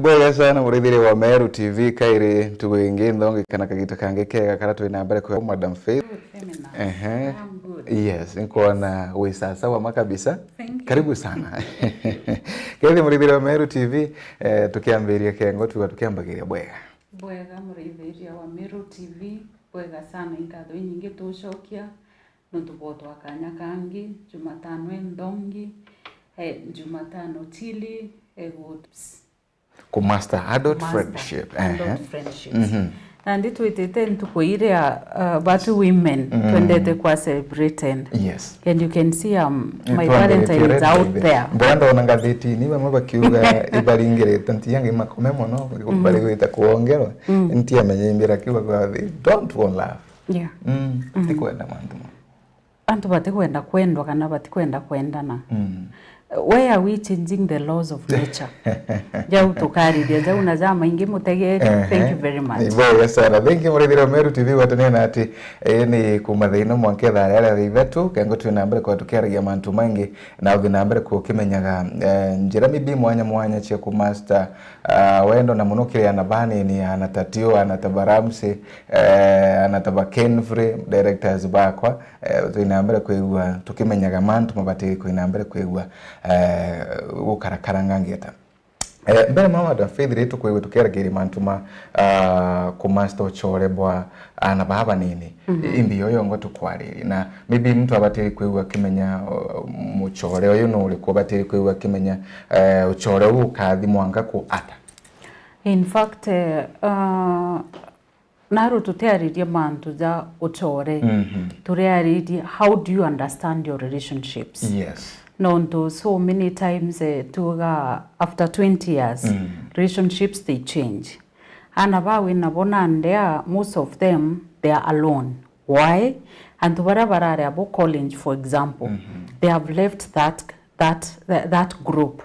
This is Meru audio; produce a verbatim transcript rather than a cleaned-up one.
Bwega sana, murithiria wa Meru T V, kairi ntugu ingi nthongi kana kagita kangi kega kara twi na mbere kwa Madam Faith. Good, Femina. Ehe. I'm good. Yes, nkwona wi sawa sawa ma kabisa. Thank you. Karibu sana. Kethi murithiria wa Meru T V, eh, tukiambiria kengo, tuga tukiambagiria bwega. Bwega, murithiria wa Meru T V, bwega sana, inkatho inyingi tucokia nontu bwa utwa kanya kangi, Jumatano enthongi, eh, Jumatano chili, eh, good. Ku master adult Master friendship. Adult Ehe. Friendships. Mhm. Nandi twitite ntuku iria, uh, batu women Mm. twendete kwa celebrated. Yes. And you can see, um, my Valentine is out there. Mbona ndona ngathitini bamwe bakiuga ibaringirite ntiange makome mono, Mm. bari gwita kuongerwa. Mm. Ntiamenya imbira kiuga kwa they don't want love. Yeah. Mm. Mm. Tikwenda mantu mo. Antu batikwenda kwendwa kana batikwenda kwendana. Mm. Where are we changing the laws of nature? Jau tukarithia, jau na ja maingi mutegeri. Ehe. Thank you very much. Ni bwega sana. Thank you, murithiria wa Meru T V, gwatania na ati, eh, ni kuma thaa ino mwanka thaa riria ithatu, kengo twi na mbere kwa tukiaragia mantu maingi, na uthi na mbere kwa ukimenyaga, eh, njira mibi mwanya mwanya cia ku master, ah, wendo na muno kiri ana banini, ana ta Tio, ana ta Baramsi, eh, ana ta ba Kenfrey, directors bakwa, eh, twi na mbere kwigua, tukimenyaga mantu mabatiri kwi na mbere kwigua, eh, gukarakara ngangieta. Eh, mbere mama Madam Faith, ri tukwigua tukiaragiria mantu ma, ah, ku master uchore bwa ana baa banini. Mhm. Imbi yo yongo tukwaririe. Na maybe muntu abatiri kwigua akimenya, uh, muchore uyu nu uriku, abatiri kwigua akimenya, eh, uchore uyu ukathi mwanka ku ata. In fact, eh, uh, Naru tutiaririe mantu ja uchore. Mhm. Turiaririe how do you understand your relationships? Yes. Nontu so many times, eh, tuga after twenty years, Mm. relationships they change. Ana ba wi nabo nandea, most of them, they are alone. Why? Antu baria barari abo college, for example, Mhm. they have left that, that, that, that group.